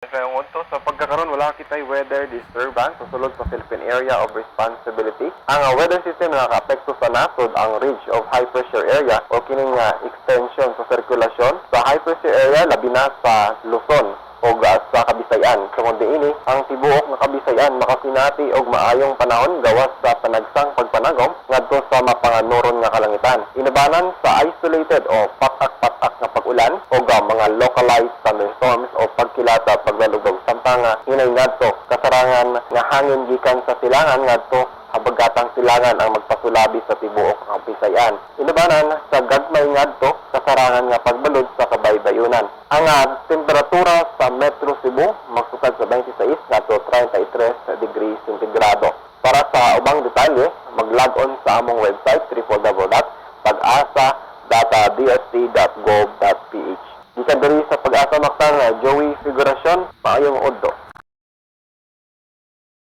Sa udto sa pagkakaron, wala kitay weather disturbance sa sulod sa Philippine Area of Responsibility. Ang weather system na nakaapekto sa nasod ang ridge of high pressure area o kining extension sa sirkulasyon sa high pressure area, labi na sa Luzon o sa Kabisayan. Tungod niini, ang tibuok nga Kabisayan makasinati og maayong panahon gawas sa panagsang pagpanagom ngadto sa mapanganuron nga kalangitan. Inubanan sa isolated o patak-patak nga pag-ulan o mga localized thunderstorms o pagkilata, paglalugdog, samtang hinay ngadto kasarangan nga hangin gikan sa silangan ngadto habagatang silangan ang magpasulabi sa tibuok nga Kabisayan. Inubanan sa gagmay ngadto kasarangan nga pagbalud sa kabaybayunan. Ang temperatura sa Metro Cebu magsukad sa 26 ngadto 33 degrees sentigrado. Para sa ubang detalye, mag-log on sa among website www.pagasa.dst.gov.ph. Gikan diri sa Pag-asa Mactan, Joey Figuracion, maayong udto.